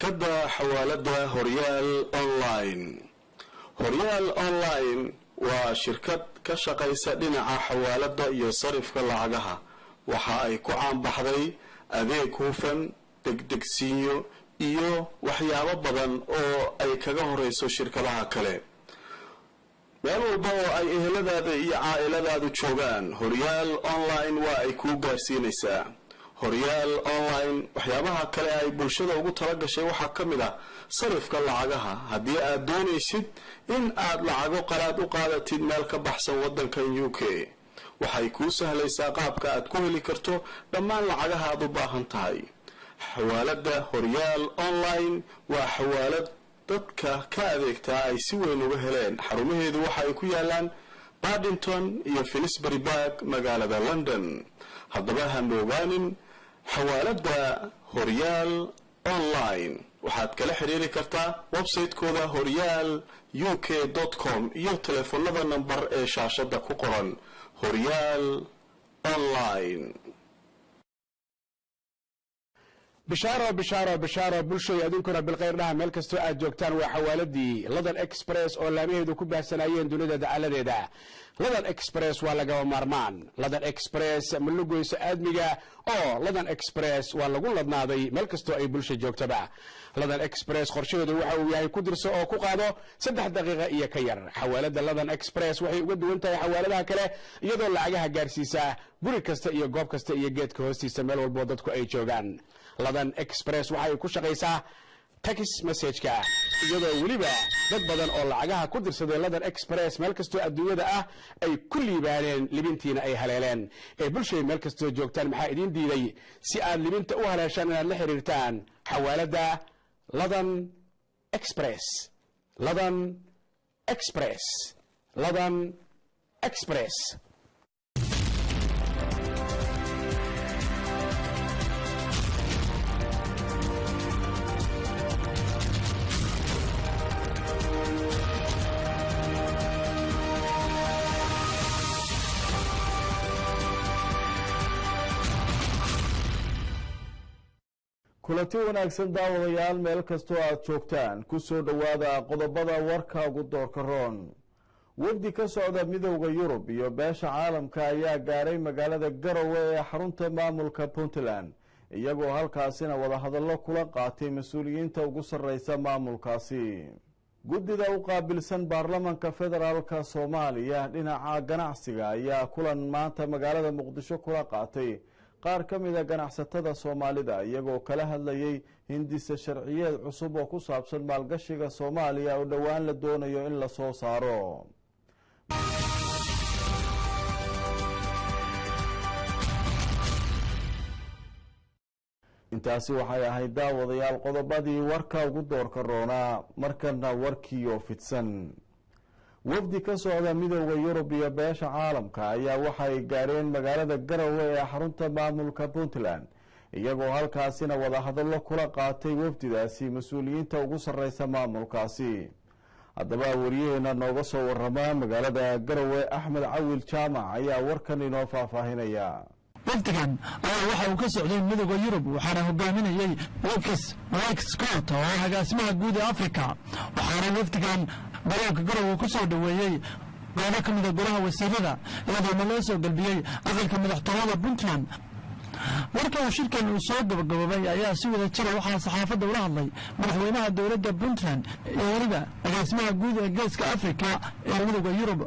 Shirkadda xawaalada Horyaal Online. Horyaal Online waa shirkad ka shaqaysa dhinaca xawaalada iyo sarifka lacagaha. Waxa ay ku caanbaxday adeeg hufan, degdegsiinyo iyo waxyaabo badan oo ay kaga horeyso shirkadaha kale. Meel walba oo ay eheladaada iyo caa-iladaadu joogaan, Horyaal Online waa ay kuu gaarsiinaysaa. Horyaal Online waxyaabaha kale ay bulshada ugu talagashay waxaa ka mid ah sarifka lacagaha. Haddii aad doonaysid in aad lacago qalaad u qaadatid meel ka baxsan wadankan UK, waxay kuu sahlaysaa qaabka aad ku heli karto dhammaan lacagaha aad u baahan tahay. Xawaalada Horyaal Online waa xawaalad dadka ka adeegtaa ay si weyn uga heleen. Xarumaheedu waxa ay ku yaalaan Paddington iyo Finsbury Park, magaalada London. Haddaba ha moogaanin xawaalada Horyaal Online. Waxaad kala xiriiri kartaa website-kooda horyaaluk.com iyo teleefonada nambar ee shaashada ku qoran. Horyaal Online. Bishaaro, bishaaro, bishaaro, bulshay, adinkuna bilkhayr dhaha meel kastoo aad joogtaan. Waa xawaaladii London Express oo laamaheedu ku baahsanaayeen dunida dacaladeeda. London Express waa lagama maarmaan. London Express ma lugoyso aadmiga oo London Express waa lagu ladnaaday meel kastoo ay bulsha joogtaba. London Express qorshaheedu waxa uu yahay ku dirso oo ku qaado 3 daqiiqa iyo ka yar. Xawaalada London Express waxay uga duwan tahay xawaaladaha kale iyadoo lacagaha gaarsiisa guri kasta iyo goob kasta iyo geedka hoostiisa, meel walboo dadku ay joogaan. London Express waxay ku shaqaysaa text message-ka, iyadoo weliba dad badan oo lacagaha ku dirsaday London Express meel kastoo adduunyada ah ay ku liibaaneen, libintiina ay haleeleen. Ee bulshay, meel kastoo joogtaan, maxaa idiin diiday si aad libinta u haleeshaan inaad la xiriirtaan xawaaladda London Express? London Express, London Express. Kulanti wanaagsan, daawadayaal, meel kastoo aad joogtaan, ku soo dhowaada qodobada warka ugu doorka roon. Wafdi ka socda Midowda Yurub iyo beesha caalamka ayaa gaaray magaalada Garowe ee xarunta maamulka Puntland, iyagoo halkaasina wadahadallo kula qaatay mas-uuliyiinta ugu sarreysa maamulkaasi. Guddida u qaabilsan baarlamanka federaalka Soomaaliya dhinaca ganacsiga ayaa kulan maanta magaalada Muqdisho kula qaatay qaar ka mida ganacsatada Soomaalida, iyagoo kala hadlayay hindise sharciyeed cusub oo ku saabsan maalgashiga Soomaaliya oo dhowaan la doonayo in lasoo saaro. Intaasi waxay ahayd, daawadayaal, qodobadii warka ugu doorka roonaa. Markana warkiioo fidsan. Wafdi ka socda Midowda Yurub iyo beesha caalamka ayaa waxay gaareen magaalada Garowe ee xarunta maamulka Puntland, iyagoo halkaasina wadahadallo kula qaatay wafdidaasi mas-uuliyiinta ugu sarreysa maamulkaasi. Haddaba wariyaheena nooga soo waramaa magaalada Garowe, Axmed Cawil Jaamac, ayaa warkan inoo faahfaahinaya. Wafdigan ayaa waxa uu ka socday Midowda Yurub, waxaana hogaaminayey Mike Scott oo ah agaasimaha guud ee Afrika. Waxaana wafdigan garoonka Garowe ku soo dhoweeyey goobo ka mida golaha wasiirada, iyadoona loo soo gelbiyey aqalka madaxtooyada Puntland. Marka uu shirkan uu soo gabagaboobay ayaa si wada jira waxaa saxaafadda ula hadlay madaxweynaha dowladda Puntland iyo weliba agaasimaha guud ee Geeska Afrika ee Midowda Yurub.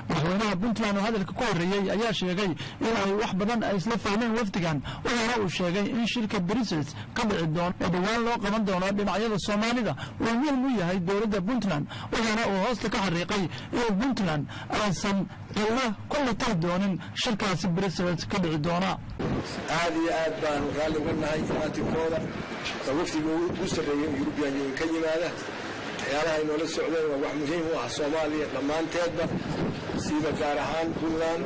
Madaxweynaha Puntland oo hadalka ku horreeyey ayaa sheegay in ay wax badan ay isla fahmeen wafdigan, waxaana uu sheegay in shirka Brussels ka dhici doono ee dhowaan loo qaban doono dhinacyada Soomaalida uu muhim u yahay dowladda Puntland, waxaana uu hoosta ka xariiqay in Puntland aysan cillo ku matali doonin shirkaasi Brussels ka dhici doona. Aad iyo aad baanu raalli uga nahay imaatinkooda. Waa wafdiga ugu sarreeyay European Union ka yimaada. Waxyaalaha ay noola socdeen waa wax muhiim u ah Soomaaliya dhammaanteedba, siiba gaar ahaan Puntland.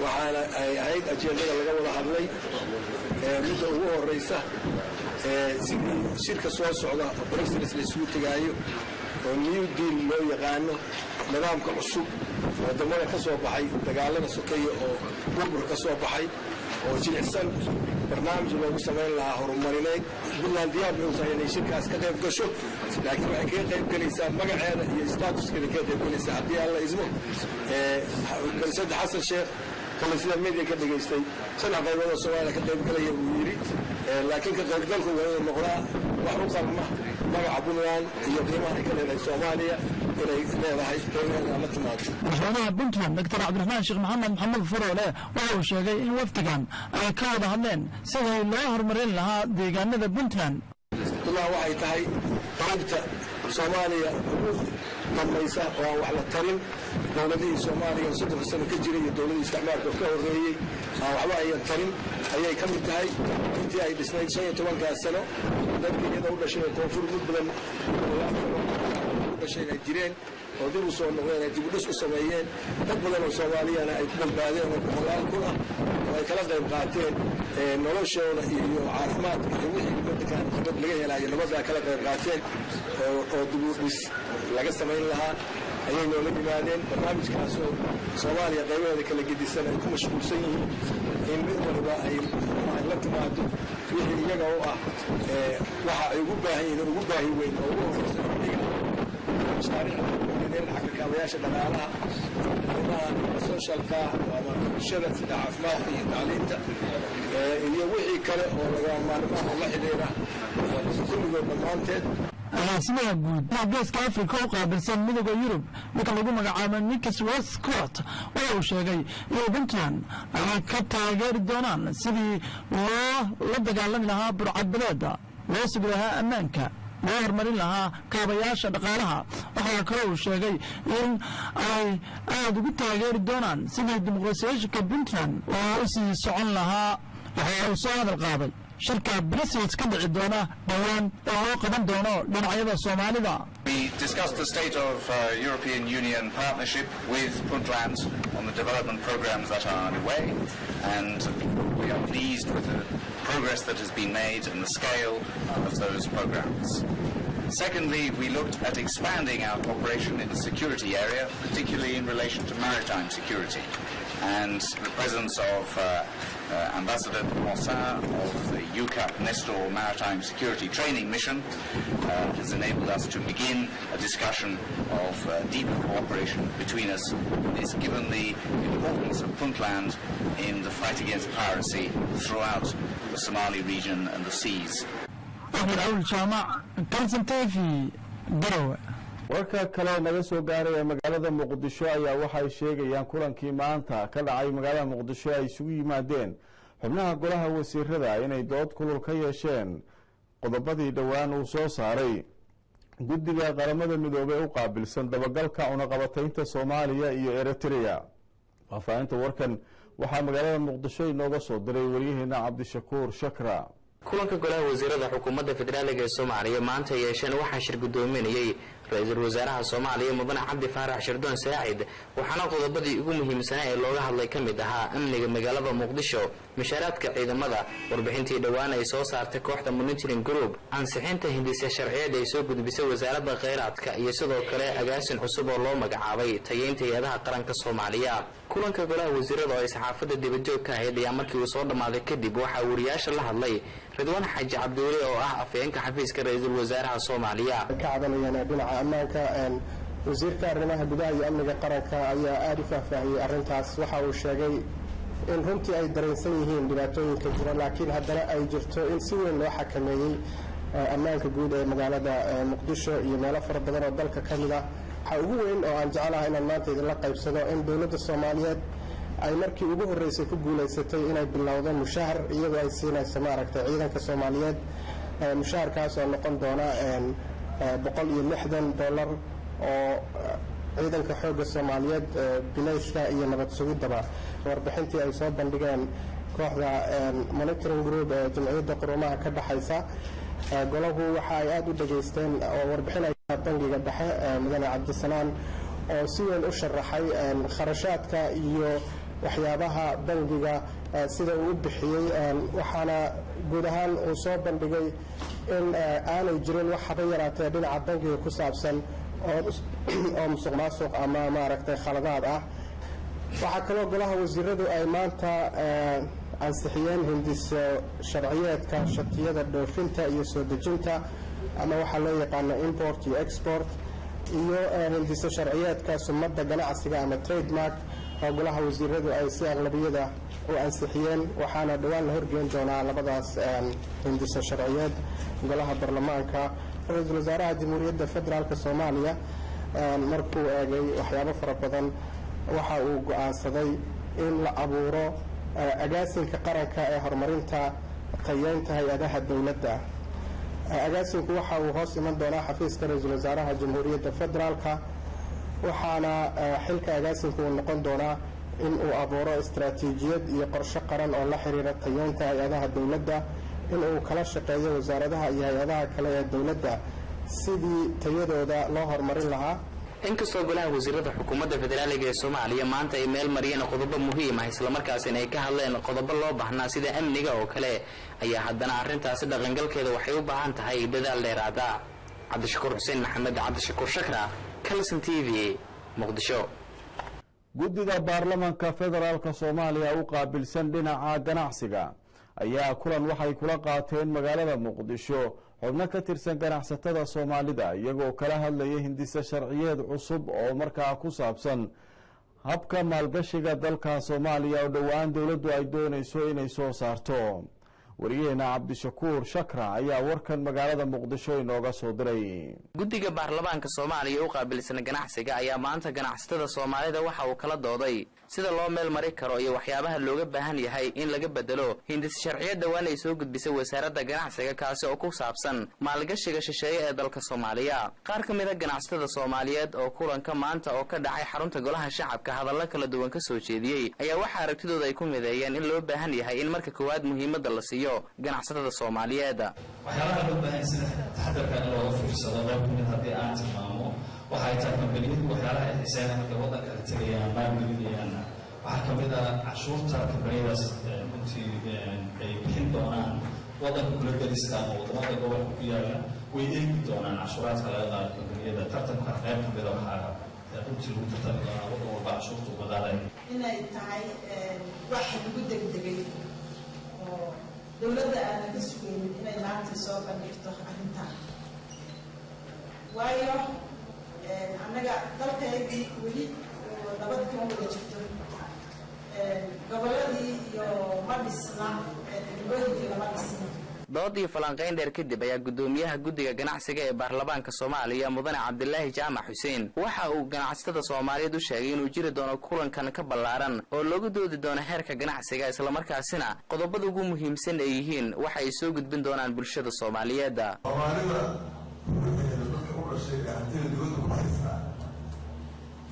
Waxaana ay ahayd ajeendada laga wada hadlay midda ugu horeysa sidii shirka soo socda oo Brussels la isugu tegaayo oo New Deal loo yaqaano, nidaamka cusub, wadamada ka soo baxay dagaalada sokeeye oo burbur ka soo baxay oo jilicsan. Barnaamij loogu samayn lahaa horumarineed, Puntland diyaar bay u tahay inay shirkaas ka qayb gasho, laakiin waxay kaga qayb gelaysaa magaceeda iyo statuskeeda kaga qayb gelaysaa haddii Alla ismo. President Xasan Sheekh kale, sida media ka dhegaystay, saddex qaybood oo Soomaaliya ka qayb galaya buu yidhi, laakiin ka qaybgalku waa inuu noqdaa wax u qalma magaca Puntland iyo qiimaha ay ka leedahay Soomaaliya inay leedahay qiimaheeda la timaado. Madaxweynaha Puntland, Doctor Cabdiraxmaan Sheekh Maxamed Maxamed Faroole, waxa uu sheegay in wafdigan ay ka wada hadleen sidii loo horumarin lahaa deegaanada Puntland. Puntland waxay tahay qaybta Soomaaliya ugu dambaysa oo aan wax la tarin. Dowladihii Soomaaliya oo 30 sano ka jiray iyo dowladihii isticmaalka ka horreeyey aan waxba ayan tarin ayay ka mid tahay. Intii ay dhisnayd 15-kaas sano, dadkii iyada u dhashay oo koonfur mid badan u dhashay ay jireen oo dib u soo noqdeen, ay dib u dhis u sameeyeen, dad badan oo Soomaaliyana ay ku badbaadeen oo boqolaal kun ah oo ay kala qayb qaateen noloshooda iyo caafimaadka iyo wixii wadankan nabad laga helayo nabaddaa kala qayb qaateen oo dib u dhis laga samayn lahaa ayay noola yimaadeen. Barnaamijkaasoo Soomaaliya qaybaheeda kala gedisan ay ku mashquulsan yihiin in mid waliba ay la timaado wixii iyaga u ah waxa ay ugu baahan yihiin, ugu baahi weyn oo ugu horeysa amniga, mashaariicda xagga kaabayaasha dhaqaalaha, arrimaha socialka ama bulshada sida caafimaadka iyo tacliinta iyo wixii kale oo laga maarmaan oo la xidhiira kulligood dhammaanteed. Agaasimaha guud Geeska Afrika u qaabilsan Midooda Yurub, ninka lagu magacaabo Nicholas Westcott, waxa uu sheegay in Puntland ay ka taageeri doonaan sidii loo la dagaalami lahaa burcadbadeeda, loo sugi lahaa ammaanka, loo horumarin lahaa kaabayaasha dhaqaalaha. Waxaa kaloo uu sheegay in ay aada ugu taageeri doonaan sidii dimuqraasiyaashinka Puntland oo u sii socon lahaa. Waxa uu soo hadal qaaday shirka Brussels ka dhici doona dhowaan oo loo qaban doono dhinacyada Soomaalida. We discussed the state of European Union partnership with Puntland on the development programs that are underway, and we are pleased with the progress that has been made and the scale of those programs. Secondly, we looked at expanding our cooperation in the security area, particularly in relation to maritime security. And the presence of Ambassador Poncin of the EUCAP Nestor Maritime Security Training Mission has enabled us to begin a discussion of deeper cooperation between us, this given the importance of Puntland in the fight against piracy throughout the Somali region and the seas. Axmed Cawl Jaamac, Kalsan TV, Garowe. Warka kale naga soo gaaraya magaalada Muqdisho ayaa waxay sheegayaan kulankii maanta ka dhacay magaalada Muqdisho ay isugu yimaadeen xubnaha golaha wasiirada inay dood kulul ka yeesheen qodobadii dhowaan uu soo saaray guddiga Qaramada Midoobey u qaabilsan dabagalka cunaqabataynta Soomaaliya iyo Eritrea. Faahfaahinta warkan waxaa magaalada Muqdisho inooga soo diray waryaheena Cabdishakuur Shakra. Kulanka golaha wasiirada xukuumadda federaaliga ee Soomaaliya maanta yeesheen waxaa shir guddoominayey ra-iisul wasaaraha Soomaaliya, Mudane Cabdi Faarax Shirdoon Saacid, waxaana qodobadii ugu muhiimsanaa ee looga hadlay ka mid ahaa amniga magaalada Muqdisho, mushaaraadka ciidamada, warbixintii dhowaan ay soo saartay kooxda monitoring group, ansixinta hindise sharciyeed ay soo gudbisay wasaaradda kheyraadka iyo sidoo kale agaasin cusub oo loo magacaabay tayeynta hay-adaha qaranka Soomaaliya. Kulanka golaha wasiirada oo ay saxaafadda dibadjoog ka ahayd ayaa markii uu soo dhammaaday kadib waxaa wariyaasha la hadlay Ridwaan Xaaji Cabdiweli oo ah afhayeenka xafiiska ra-iisul wasaaraha Soomaaliya. Ka cabanayaan dhinaca ammaanka. Wasiirka arrimaha gudaha iyo amniga qaranka ayaa aada u faahfaahiyey arrintaas. Waxa uu sheegay in runtii ay dareensan yihiin dhibaatooyinka jira, laakiin haddana ay jirto in si weyn loo xakameeyey ammaanka guud ee magaalada Muqdisho iyo meelo fara badan oo dalka ka mid ah. Waxaa ugu weyn oo aan jecelahay inaan maanta idinla qaybsado in dowladda Soomaaliyeed ay markii ugu horreysay ku guulaysatay inay bilowdo mushahar iyadoo ay siinayso, maaragtay, ciidanka Soomaaliyeed, mushaharkaas oo noqon doona $160 oo ciidanka xoogga Soomaaliyeed, bilayska iyo nabad sugiddaba. Warbixintii ay soo bandhigeen kooxda monitoring group ee Jamciyadda Qurumaha ka dhexaysa, golahu waxa ay aada u dhageysteen oo warbixin Bangiga Dhexe, Mudane Cabdisalaan, oo si weyn u sharaxay kharashaadka iyo waxyaabaha bangiga sida uu u bixiyey. Waxaana guud ahaan uu soo bandhigay in aanay jirin wax haba yaraatee dhinaca bangiga ku saabsan oo musuq maasuq ama, maaragtay, khaladaad ah. Waxaa kaloo golaha wasiiradu ay maanta Ansixiyeen hindiso sharciyeedka shatiyada dhoofinta iyo soo dejinta, ama waxaa loo yaqaano import iyo export, iyo hindiso sharciyeedka sumadda ganacsiga ama trademark, oo golaha wasiiradu ay si aqlabiyada u ansixiyeen. Waxaana dhowaan la horgeyn doonaa labadaas hindiso sharciyeed golaha baarlamaanka. Ra-iisul Wasaaraha Jamhuuriyadda Federaalk Soomaaliya markuu eegay waxyaabo fara badan, waxa uu go-aansaday in la abuuro Agaasinka Qaranka ee Horumarinta Tayeynta Hay-adaha Dowladda. Agaasinku waxa uu hoos iman doonaa xafiiska Ra-iisul Wasaaraha Jamhuuriyadda Federaalka, waxaana xilka agaasinku uu noqon doonaa in uu abuuro istaraatiijiyad iyo qorshe qaran oo la xiriira tayeynta hay-adaha dowladda, in uu kala shaqeeyo wasaaradaha iyo hay-adaha kale ee dowladda sidii tayadooda loo horumarin lahaa. Inkastoo golaha wasiirada xukuumadda federaaliga ee Soomaaliya maanta ay meel mariyeen qodobo muhiim ah, islamarkaasina ay ka hadleen qodobo loo baahnaa sida amniga oo kale, ayaa haddana arrintaasi dhaqangalkeeda waxay u baahan tahay dadaal dheeraada. Cabdishakuur Xuseen Maxamed, Cabdishakuur Shakra, Calson TV, Muqdisho. Guddida baarlamanka federaalka Soomaaliya u qaabilsan dhinaca ganacsiga ayaa kulan waxay kula qaateen magaalada Muqdisho xubno ka tirsan ganacsatada Soomaalida, iyagoo kala hadlaya hindise sharciyeed cusub oo markaa ku saabsan habka maalgashiga dalka Soomaaliya oo dhowaan dowladdu ay doonayso inay soo saarto. Wariyaheena Cabdishakuur Shakra ayaa warkan magaalada Muqdisho inooga soo diray. Guddiga baarlamaanka Soomaaliya u qaabilsan ganacsiga ayaa maanta ganacsatada Soomaalida waxa uu kala dooday sida loo meel mari karo iyo waxyaabaha looga baahan yahay in laga bedelo hindis sharciyad dhowaan ay soo gudbisay Wasaaradda Ganacsiga, kaasi oo ku saabsan maalgashiga shisheeye ee dalka Soomaaliya. Qaar ka mid a ganacsatada Soomaaliyeed oo kulanka maanta oo ka dhacay xarunta Golaha Shacabka hadallo kala duwan ka soo jeediyey ayaa waxaa aragtidooda ay ku mideeyeen in loo baahan yahay in marka koowaad muhiimadda la siiyo ganacsatada Soomaaliyeed. Waxyaalaha loo baahan sida taxadarka in looga fiirsado qayb kamid haddii aan tilmaamo, waxay tahay kambaniyadu waxyaalaha ay xiiseeyaan markay waddanka kala tegayaan, maalgelinayaanna, waxaa ka mid ah cashuurta kambaniyadaas runtii ay bixin doonaan waddanka kula dariska ama waddamada gobolka ku yaala. Way eegi doonaan cashuuraadka laga qaado kambaniyada. Tartanka qayb ka mida waxaa runtii lagu tartami doonaa waddan walba cashuurta uga qaadaya. Inay tahay wax lagu degdegay oo dowladda aanan ka sugaynin inay maanta soo bandhigto arrintan, waayo annaga dalkaygii weli nabad kama wada jirto, gobolladii iyo ma dhisna, degmooyinkii lama dhisna. Dood iyo falanqayn dheer kadib ayaa guddoomiyaha guddiga ganacsiga ee baarlamaanka Soomaaliya, mudane Cabdilaahi Jaamac Xuseen, waxa uu ganacsatada Soomaaliyeed u sheegay inuu jiri doono kulankan ka ballaaran oo loogu doodi doono heerka ganacsiga, islamarkaasina qodobada ugu muhiimsan ay yihiin waxa ay soo gudbin doonaan bulshada Soomaaliyeed. Soomaalida ruuxeeda, dadka u dhashay ee hantida dibadda ku haystaa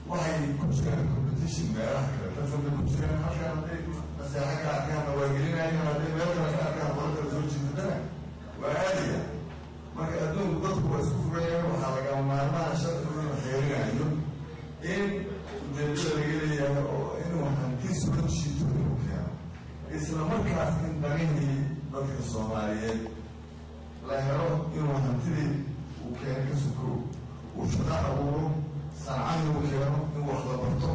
waxay ku jiraan competition meelaha kale, tartan bay ku jiraan. Halkan hadday naseexo ka arkaanna waa gelinayaan, hadday meel kale ka arkaan, qolo kale soo jiidatana waa aadaya. Marka adduunku dadku waa isku furayaan. Waxaa lagama maarmaha sharcigu inuu xeerinayo in ujeedada laga leeyahay oo inuu hanti soo jiito inuu keeno, isla markaas in danihii dadka Soomaaliyeed la helo, inuu hantidii uu keeno ka sukow uu shaqo abuuro, sancadii uu keeno, in wax la barto.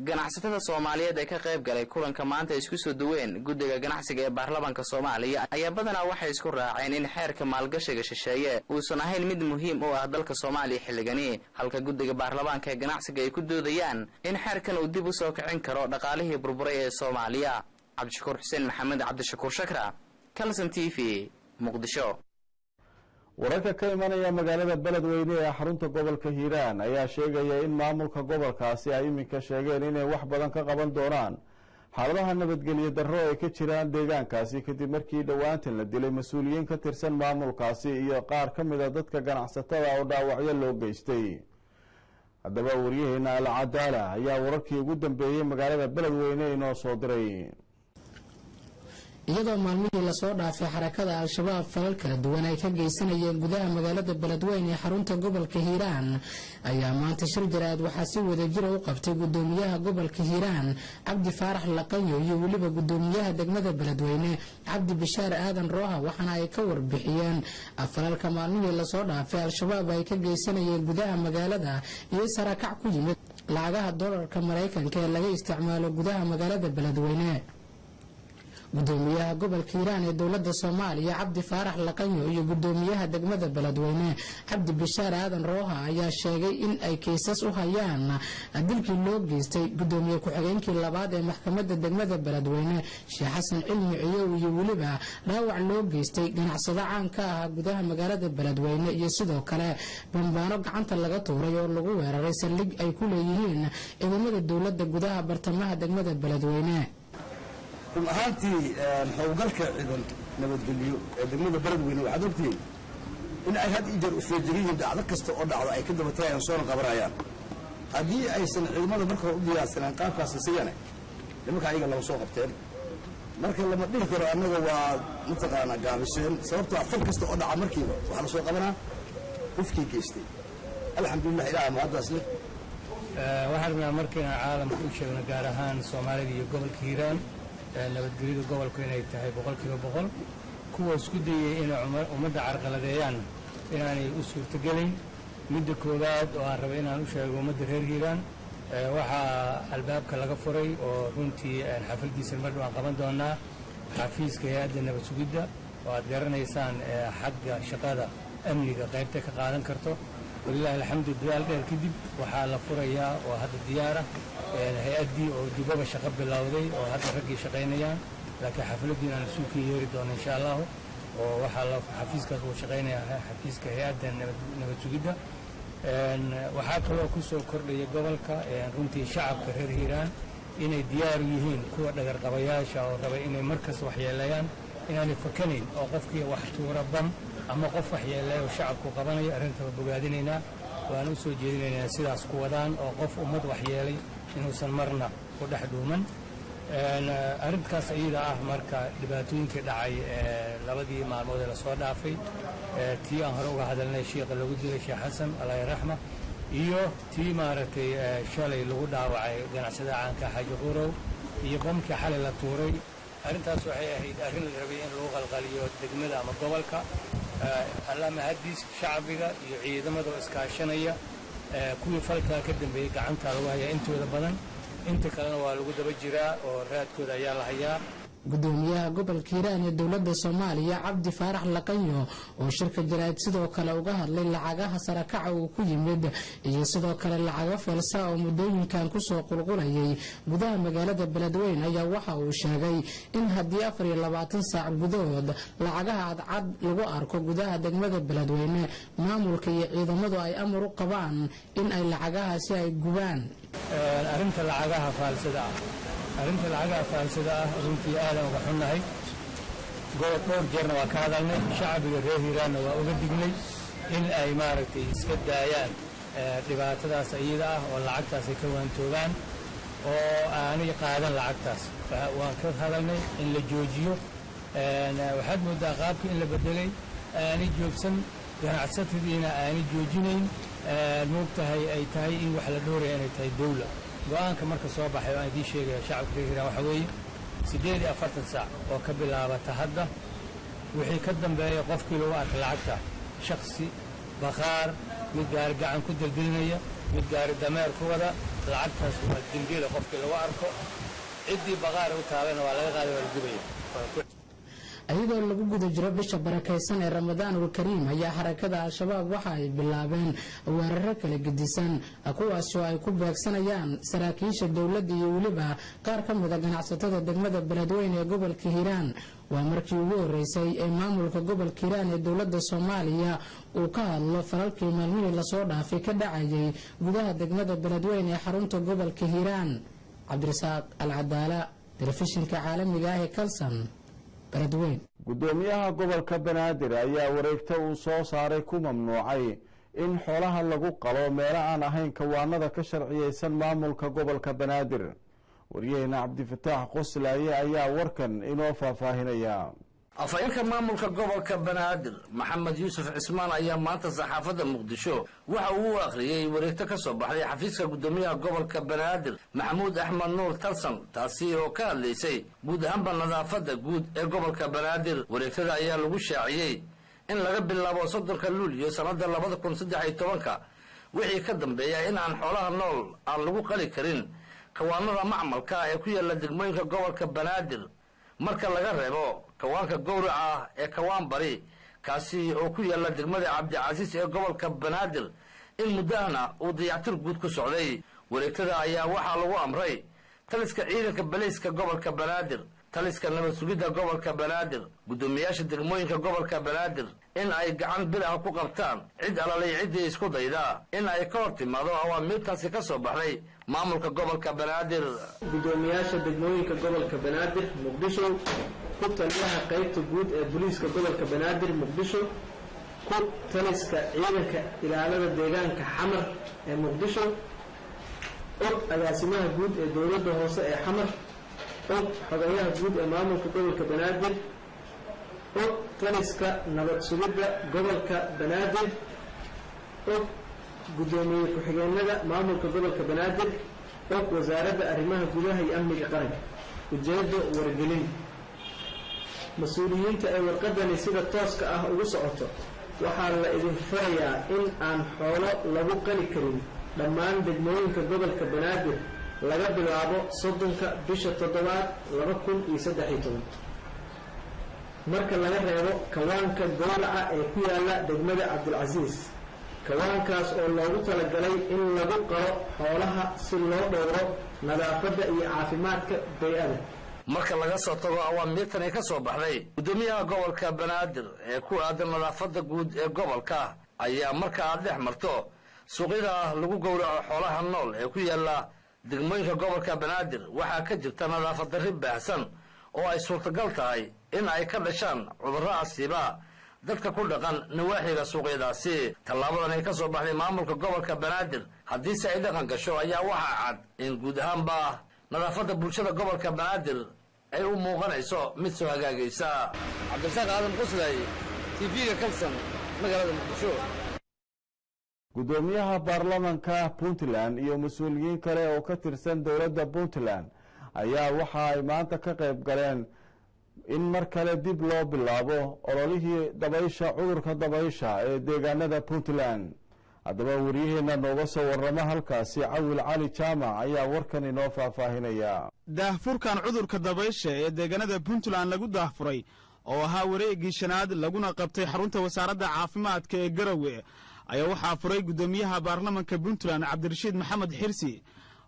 Ganacsatada Soomaaliyeed ee ka qayb galay kulanka maanta isku soo duween guddiga ganacsiga ee baarlamaanka Soomaaliya ayaa badanaa waxay isku raaceen in xeerka maalgashiga shisheeye uusan ahayn mid muhiim u ah dalka Soomaaliya xilligani, halka guddiga baarlamaanka ee ganacsiga ay ku doodayaan in xeerkan uu dib u soo kicin karo dhaqaalihii burburay ee Soomaaliya. Cabdishakuur Xuseen Maxamed, Cabdishakuur Shakra, Calson TV, Muqdisho. Wararka ka imanaya magaalada Beledweyne ee xarunta gobolka Hiiraan ayaa sheegaya in maamulka gobolkaasi ay iminka sheegeen inay wax badan ka qaban doonaan xaaladaha nabadgelyo darro ay ka jiraan deegaankaasi, kadib markii dhowaantan la dilay mas-uuliyiin ka tirsan maamulkaasi iyo qaar ka mid a dadka ganacsatada oo dhaawacyo loo geystay. Haddaba waryaheena Alcadaala ayaa wararkii ugu dambeeyey magaalada Beledweyne inoo soo diray. Iyadoo maalmihii lasoo dhaafay xarakada Al-Shabaab falal kala duwan ay ka geysanayeen gudaha magaalada Beledweyne ee xarunta gobolka Hiiraan, ayaa maanta shir jaraad waxaa si wadajira u qabtay gudoomiyaha gobolka Hiiraan, Cabdi Faarax Laqanyo, iyo weliba gudoomiyaha degmada Beledweyne, Cabdi Bishaar Aadan Rooha, waxaana ay ka warbixiyeen falalka maalmihii lasoo dhaafay Al-Shabaab ay ka geysanayeen gudaha magaalada iyo sarakac ku yimid lacagaha doolarka Maraykanka ee laga isticmaalo gudaha magaalada Beledweyne. Gudoomiyaha gobolka Hiiraan ee dowlada Soomaaliya Cabdi Faarax Laqanyo iyo gudoomiyaha degmada Beledweyne Cabdi Bishaar Aadan Rooha ayaa sheegay in ay kiisas u hayaan dilkii loo geystay gudoomiye ku-xigeenkii labaad ee maxkamadda degmada Beledweyne Sheekh Xasan Cilmi Ciyow iyo weliba dhaawac loo geystay ganacsado caan ka ahaa gudaha magaalada Beledweyne iyo sidoo kale bambaano gacanta laga tuuray oo lagu weeraray saldhig ay ku leeyihiin ciidamada dowladda gudaha bartamaha degmada Beledweyne. Run ahaantii, howlgalka ciidan nabadgelyo ee degmada Beledweyne, waxaad ogtihiin in ay had iyo jeer ufeejigan yihiin, dhacdo kasta oo dhacdo ay ka daba tagayaan, soona qabanayaan. Haddii aysan ciidamada marka hore u diyaarsanaan qaabkaas isagane, nimanka ayaga lama soo qabteen. Marka lama dhihi karo annaga waa mataqaanaa gaabiseen, sababtoo fal kasta oo dhaca markiiba waxaa la soo qabanaa qofkii geystay. Alxamdulilah, Ilaah mahaddaas leh. Waxaan rabnaa marka inaan caalamka u sheegno, gaar ahaan Soomaalida iyo gobolka Hiiraan, nabadgelyada gobolku inay tahay 100%. Kuwa isku dayay inay ummadda carqaladeeyaan inaanay u suurtogelayn. Midda koowaad oo aan rabay inaan u sheego ummadda reer Hiiraan, waxaa albaabka laga furay oo runtii xafladiisa mar dhow aan qaban doonaa xafiiska hay-adda nabad sugidda, oo aad garanaysaan xagga shaqada amniga qaybta ka qaadan karto. Walilahi alxamdu, dadaal dheer kadib waxaa la furayaa oo hadda diyaara hay-addii oo dibaba shaqo bilowday oo hadda raggii shaqaynayaan, laakiin xafladdii inaan isugu yeeri doono insha Allahu. Oo waxaa la xafiiskaas uu shaqaynayaa, xafiiska hay-adda nabad sugidda. Waxaa kaloo ku soo kordhaya gobolka runtii shacabka reer Hiiraan inay diyaar u yihiin kuwa dhagarqabayaasha oo raba inay markasta waxyeeleeyaan inaanay fakanayn, oo qofkii wax tuura bam ama qof waxyeeleeya oo shacabku qabanayo. Arrinta waa bogaadinaynaa, waan u soo jeedinaynaa sidaas ku wadaan, oo qof ummad waxyeelay inuusan marna ku dhex dhuuman arrintaas iyada ah. Marka dhibaatooyinkii dhacay labadii maalmood ee lasoo dhaafay, tii aan hore uga hadalnay, shiiqa lagu dilay, Sheekh Xasan allah raxma, iyo tii maaragtay shalay lagu dhaawacay ganacsadaha caanka Xaaji Qurow, iyo bamkii xalay la tuuray, arrintaas waxay ahayd arrin la rabay in lagu qalqaliyo degmada ama gobolka. Alla mahadiis, shacbiga iyo ciidamada oo iskaashanaya, kuwii falkaa ka dambeeyey gacanta lagu hayaa intooda badan, inta kalena waa lagu daba jiraa oo raadkooda ayaa la hayaa. Gudoomiyaha gobolka Hiiraan ee dowlada Soomaaliya Cabdi Faarax Laqanyo oo shirka jaraa'id sidoo kale uga hadlay lacagaha sarakaca uu ku yimid iyo sidoo kale lacago feelsa oo muddooyinkan kusoo qulqulayay gudaha magaalada Beledweyne ayaa waxa uu sheegay in haddii 24 saac gudahood lacagaha cadcad lagu arko gudaha degmada Beledweyne, maamulka iyo ciidamadu ay amar u qabaan in ay lacagahaasi ay gubaan. Arrinta lacagaha faalsada ah, arrinta lacagaha faalsada ah, runtii aadaan uga xunnahay. Gobol dhowr jeerna waa ka hadalnay, shacbiga reer Hiiraanna waa uga dignay in ay maaragtay iska daayaan dhibaatadaas iyada ah oo lacagtaas ay ka waantoogaan oo aanay qaadan lacagtaas. Waan ka hadalnay in la joojiyo. Waxaad moodaa qaabkii in la bedelay, aanay joogsan, ganacsatadiina aanay joojinayn. Moogtahay ay tahay in wax la dhowraya inay tahay dawla. Go-aanka marka soo baxay oo aan idiin sheegaya shacabka reer Hiiraan waxaa weeye 48 saac oo ka bilaabata hadda wixii ka dambeeya, qofkii lagu arka lacagta, shaksi, bakhaar, mid gaari gacan ku deldelinaya, mid gaari dameer ku wada, lacagtaas waa dembiila. Qofkii lagu arko, ciddii bakhaar u taalana waa laga qaaday, waa la gubaya. Iyadoo lagu guda jiro bisha barakaysan ee Ramadaanul Kariim ayaa xarakada Al-Shabaab waxa ay bilaabeen weeraro kala gedisan, kuwaasi oo ay ku beegsanayaan saraakiisha dowladda iyo weliba qaar ka mida ganacsatada degmada Beledweyne ee gobolka Hiiraan. Waa markii ugu horeysay ee maamulka gobolka Hiiraan ee dowladda Soomaaliya uu ka hadlo falalkii maalmihii lasoo dhaafay ka dhacayay gudaha degmada Beledweyne ee xarunta gobolka Hiiraan. Cabdirasaaq Alcadaala, telefishinka caalamiga ah ee Kalsan. Gudoomiyaha gobolka Banaadir ayaa wareegto uu soo saaray ku mamnuucay in xoolaha lagu qalo meelo aan ahayn kawaanada ka sharciyeysan maamulka gobolka Banaadir. Waryaheena Cabdifataax Qoslaaye ayaa warkan inoo faahfaahinaya. Afhayeenka maamulka gobolka Banaadir Maxamed Yuusuf Cismaan ayaa maanta saxaafadda Muqdisho waxa uu u akhriyey wareegto ka soo baxday xafiiska guddoomiyaha gobolka Banaadir Maxamuud Axmed Nuur Tarsan, taasi oo ka hadlaysay guud ahaanba nadaafadda guud ee gobolka Banaadir. Wareegtada ayaa lagu shaaciyey in laga bilaabo 30-ka Luuliyo sannadda 2013-ka wixii ka dambeeya in aan xoolaha nool aan lagu qali karin kawaanada macmalka ee ku yaalla degmooyinka gobolka Banaadir. Marka laga reebo kawaanka gowraca ee Kawaan Bari, kaasi oo ku yaalla degmada Cabdicasiis ee gobolka Banaadir, in muddahana uu dayactir guud ku socday. Wareegtada ayaa waxaa lagu amray taliska ciidanka baliiska gobolka Banaadir, taliska nabad sugidda gobolka Banaadir, guddoomiyaasha degmooyinka gobolka Banaadir in ay gacan bir ah ku qabtaan cid alalay ciddii isku dayda in ay ka hor timaado awaamiirtaasi ka soo baxday maamulka gobolka Banaadir. Guddoomiyaasha degmooyinka gobolka Banaadir, Muqdisho. Ku taliyaha qaybta guud ee booliiska gobolka Banaadir, Muqdisho. Ku taliska ciidanka ilaalada deegaanka Xamar ee Muqdisho. Og agaasimaha guud ee dowladda hoose ee Xamar. Og xogayaha guud ee maamulka gobolka Banaadir. Og taliska nabad sugidda gobolka Banaadir. Og guddoomiye ku-xigeenada maamulka gobolka Banaadir. Og wasaaradda arrimaha gudaha iyo amniga qaranka. Ujeeddo wargelin. Mas-uuliyiinta ay warqadani sida tooska ah ugu socoto, waxaa la idin farayaa in aan xoolo lagu qali karin dhammaan degmooyinka gobolka Banaadir laga bilaabo 30-ka bisha toddobaad 2013, marka laga reebo kawaanka gowraca ee ku yaala degmada Cabdilcasiis, kawaankaas oo loogu talagalay in lagu qalo xoolaha si loo dhowro nadaafadda iyo caafimaadka bay-ada. Marka laga soo tago awaamiirtani ka soo baxday guddoomiyaha gobolka Banaadir ee ku aadan nadaafadda guud ee gobolka, ayaa marka aad dhex marto suuqyada lagu gowraco xoolaha nool ee ku yaalla degmooyinka gobolka Banaadir, waxaa ka jirta nadaafad darri baahsan oo ay suurtagal tahay in ay ka dhashaan cudurro asiiba dadka ku dhaqan nawaaxiga suuqyadaasi. Tallaabadan ay ka soo baxday maamulka gobolka Banaadir, haddiise ay dhaqan gasho, ayaa waxaa cad in guud ahaanba nadaafadda bulshada gobolka Banaadir ay u muuqanayso mid soo hagaagaysa. Cabdirasaaq Aadan Quslay, TV-ga Kalsan, magaalada Muqdisho. Guddoomiyaha baarlamanka Puntland iyo mas-uuliyiin kale oo ka tirsan dowladda Puntland ayaa waxa ay maanta ka qayb galeen in mar kale dib loo bilaabo ololihii dabaysha, cudurka dabaysha ee deegaanada Puntland. Haddaba waryaheena nooga soo warama halkaasi, Cawil Cali Jaamac, ayaa warkan inoo faahfaahinaya. Daahfurkan cudurka dabaysha ee deegaanada Puntland lagu daahfuray oo ahaa wareeggii shanaad, laguna qabtay xarunta wasaaradda caafimaadka ee Garowe, ayaa waxaa furay guddoomiyaha baarlamanka Puntland, Cabdirashiid Maxamed Xirsi.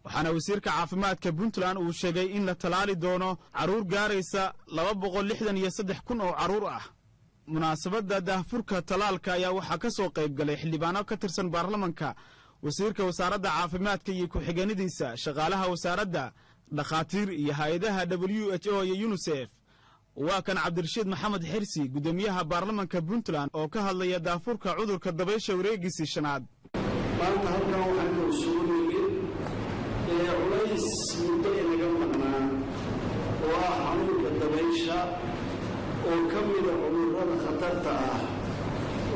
Waxaana wasiirka caafimaadka Puntland uu sheegay in la tallaali doono carruur gaaraysa 263,000 oo carruur ah. Munaasabadda daahfurka tallaalka ayaa waxaa ka soo qayb galay xildhibaano ka tirsan baarlamanka, wasiirka wasaaradda caafimaadka iyo ku-xigeenadiisa, shaqaalaha wasaaradda, dhakhaatiir iyo hay-adaha WHO iyo UNICEF. Waa kan Cabdirashiid Maxamed Xirsi, guddoomiyaha baarlamanka Puntland, oo ka hadlaya daafurka cudurka dabaysha wareegiisii shanaad. Maanta halkan waxaynu isugu nimid ee culays muddo inaga maqnaa oo ah xanuunka dabaysha, oo ka mida cudurrada khatarta ah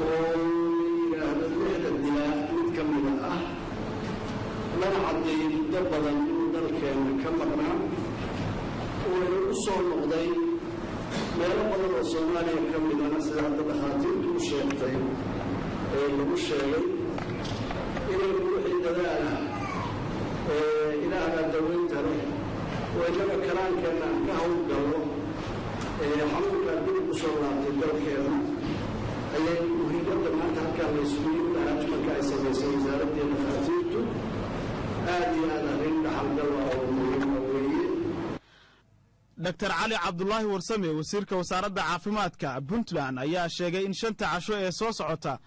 oo la yidhaahdo lixda dilaa mid ka mida ah, lana caddeeyey muddo badan inuu dalkeenna ka maqnaa oo inagu soo noqday meelo badan oo Soomaaliya ka midana, sida hadda dhakhaatiirtu u sheegtay ee lagu sheegay inaynu wixii dadaalah ee Ilaahbaa daweynta leh oo innaga karaankeenna aan ka howlgallo ee xanuunkaa dib ugu soo laabtay dalkeena, ayay muhiimadda maanta halkaan la isugu yimid arrangement-ka ay samaysay wasaaraddii dhakhaatiirtu aad iyo aad arrin dhaxalgal ah oo muhiima weeye. Dr Cali Cabdulaahi Warsame, wasiirka wasaaradda caafimaadka Puntland, ayaa sheegay in 5-ta casho ee soo socota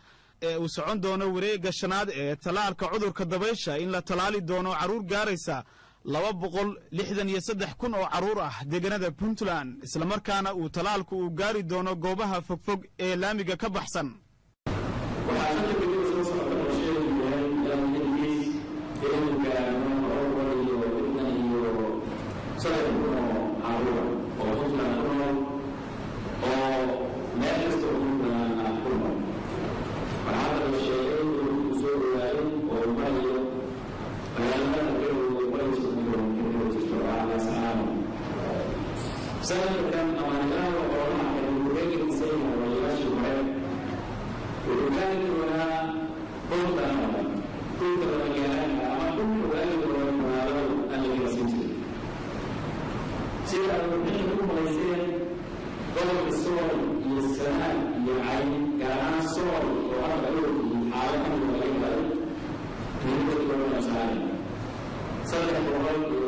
ee uu socon doono wareegga shanaad ee tallaalka cudurka dabaysha in la tallaali doono carruur gaaraysa 263,000 oo carruur ah deegaanada Puntland, islamarkaana uu tallaalku uu gaari doono goobaha fogfog ee laamiga ka baxsan. Waxaa 5-ta beri soo socota qorsheedu yahay ingiriis inaynu gaarno 263,000 oo caruura oo Puntland ku nool, oo meel kasta oo Puntland ah ku nool. Waxaa hadda la sheegay in uu soo dhawaaday oo marayo magaalada Garowe, marayo 30 kilomitir jirto oo ah Laascaanood. Sanadkan amaanadaha xoolaha ee uu kaga gedisan yahay walayaashii hore, wuxuu ka heli doonaa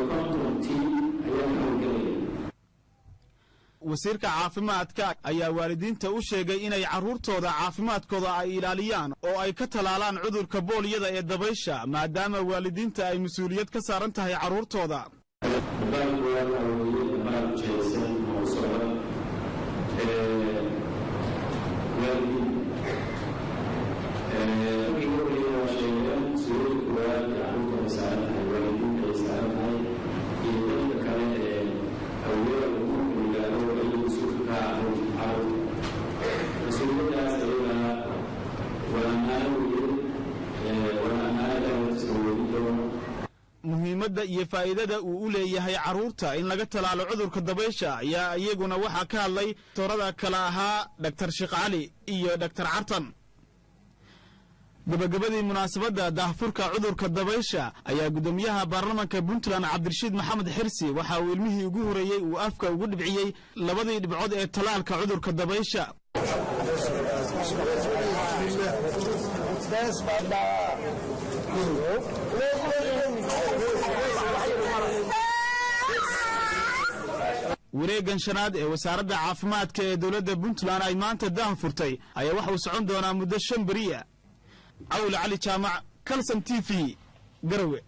50 tiim ayaa ka howlgelaya. Wasiirka caafimaadka ayaa waalidiinta u sheegay inay carruurtooda caafimaadkooda ay ilaaliyaan oo ay ka talaalaan cudurka booliyada ee dabaysha, maadaama waalidiinta ay mas-uuliyad ka saaran tahay carruurtooda. Dambaalku waxa weeye dambaal jihaysan oo u socda waalidiin. Markii ugu horreeyay waa sheegeen mas-uuliyadda koowaad ee carruurta ay saaran tahay waalidiinta ay saaran tahay, iyo dadka kale ee awliyada umuurka yidhaahdo ayay mas-uulka ka ah carruurta. Mas-uuliyaddaas ayagana waa ammaano weeye, waana ammaano Ilaahay hortiisa weydin doono. Muhiimadda iyo faa'iidada uu u leeyahay carruurta in laga talaalo cudurka dabaysha ayaa iyaguna waxaa ka hadlay doktorada kale ahaa Dhaktar Sheekh Cali iyo Dhaktar Cartan. Gabagabadii munaasabadda daahfurka cudurka dabaysha ayaa guddoomiyaha baarlamanka Puntland Cabdirashiid Maxamed Xirsi waxa uu ilmihii ugu horreeyey uu afka ugu dhibciyey labadii dhibcood ee talaalka cudurka dabaysha. Wareeggan shanaad ee wasaaradda caafimaadka ee dowladda Puntland ay maanta daahfurtay ayaa waxa uu socon doonaa muddo 5 beriya. Cawle Cali Jaamac, Kalson TV, Garowe.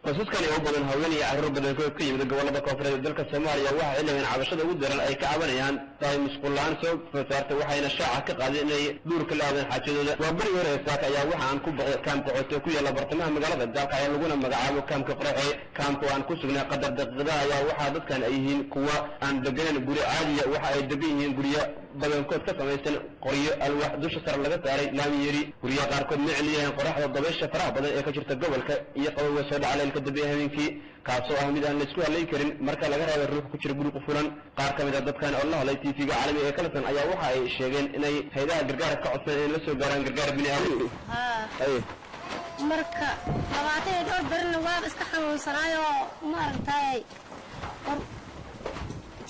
Qoysaskani oo badan haween iyo carruur badankood ka yimid gobollada koonfureed ee dalka Soomaaliya waxaa xilligan cabashada ugu daran ay ka cabanayaan tahay musqul la'aan soo food saartay, waxayna shaaca ka qaadeen inay duurka la aadeen xaajadooda. Waa berigi hore saaka ayaa waxa aan ku baqay kaamka Cote ku yaalla bartamaha magaalada Gaalkacyo, laguna magacaabo kaamka Qoraxe. Kaamka oo aan ku sugnay qadar daqiiqadaha ayaa waxaa dadkan ay yihiin kuwa aan deganan guri caadiya. Waxa ay degan yihiin guryo badankood ka samaysan qoryo, alwaax dusha sare laga saaray laamiyeri. Guryaha qaarkood ma celiyeen qoraxda, dabaysha faraha badan ee ka jirta gobolka iyo qabowga soo dhaca leylka dambe ee habeenkii, kaasoo ah mid aan laisku halayn karin marka laga reebo ruux ku jira guri qufulan. Qaar ka mid a dadkan oo la hadlay TV-ga caalamiga ee Kalson ayaa waxa ay sheegeen inay hay'adaha gargaarka ka codsadeen inay la soo gaaraan gargaar bini aadam. Marka 22 berina waaba iska xanuunsanaayoo, ma aragtaay,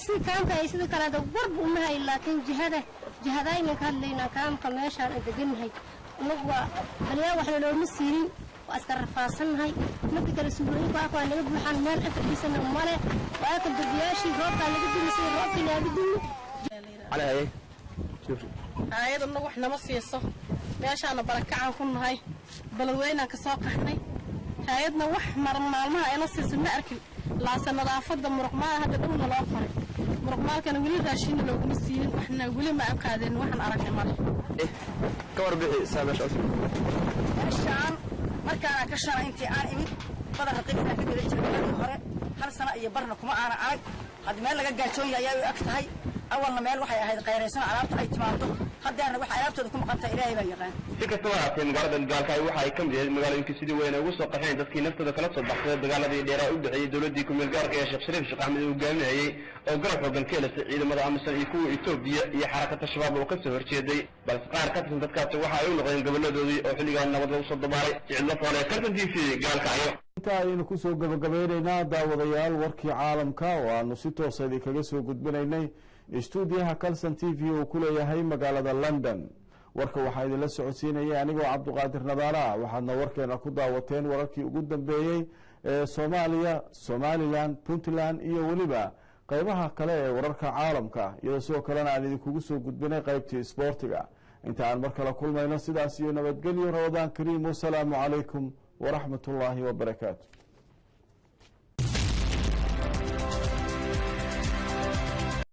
sida kaamka ay sida kaleeta warba uma hay, laakiin jihada jihadaynan ka hadlaynaa. Kaamka meeshaan aan degannahay inagu waa baliyaa, waxna looma siinin, waa iska rafaadsannahay. Marka kale suulooyinka waa naga buuxaan, meel afadhiisana male. Waa ka derbiyaashii roobkaa naga dumi, sida roobkii naaga dumi. Hay-adana wax nama siiso, meeshaana barakacaan ku nahay, Beledweynaan ka soo qaxnay. Hay-adna wax maalmaha ayna siiso ma arkin, laase nadaafadda muruqmaal hadda dhowna loo qoray, muruqmaalkana weli raashinna looguma siinin, waxna weli ma aan qaadeen, waxaan aragnay male. Ka warbixi saa meesha cusub. Meeshaan markaanaan ka shalay intii aan imid badan raqiibsaan ka gada jiray markii hore, hal sano iyo barna kuma aana arag. Hadda meel laga gaajoon yahay ayaa u eg tahay. Awalna meel waxay ahayd qayraysan, alaabta ay timaado, haddeerna waxay alaabtooda ku maqan tahay Ilaahay baa yaqaan. Si kastaba haatee, magaalada Gaalkacyo waxa ay ka mid ahayd magaalooyinkii sidii weyn ay ugu soo qaxeen dadkii naftooda kala soo baxsaday dagaaladii dheeraa u dhexeeyey dowladdii ku-meel gaarka ee Sheekh Shariif Sheekh Axmed uu hogaaminayey oo garab xoogan ka helisay ciidamada AMISOM iyo kuwa Etoobiya iyo xarakata Shabaab oo ka soo horjeeday. Balse qaar ka tirsan dadkaasi waxa ay u noqdeen goboladoodii oo xilligan nabad lagu soo dabaalay. Sicid Lafoole, Kalson TV, Gaalkacyo. Inta ayaynu kusoo gabagabeyneynaa, daawadayaal, warkii caalamka oo aanu si toosa idinkaga soo gudbinaynay istuudiyaha Calson TV uu ku leeyahay magaalada London. Warka waxaa idinla socodsiinayay anigoo Cabduqaadir Nadaara. Waxaadna warkeena ku daawateen wararkii ugu dambeeyey ee Soomaaliya, Somaliland, Puntland iyo weliba qeybaha kale ee wararka caalamka, iyadoo sidoo kalena aan idinkugu soo gudbinay qeybtii isboortiga. Inta aan mar kale kulmayno, sidaas iyo nabadgelyo. Ramadaan kariim, wasalaamu calaykum waraxmat ullaahi wabarakaatu.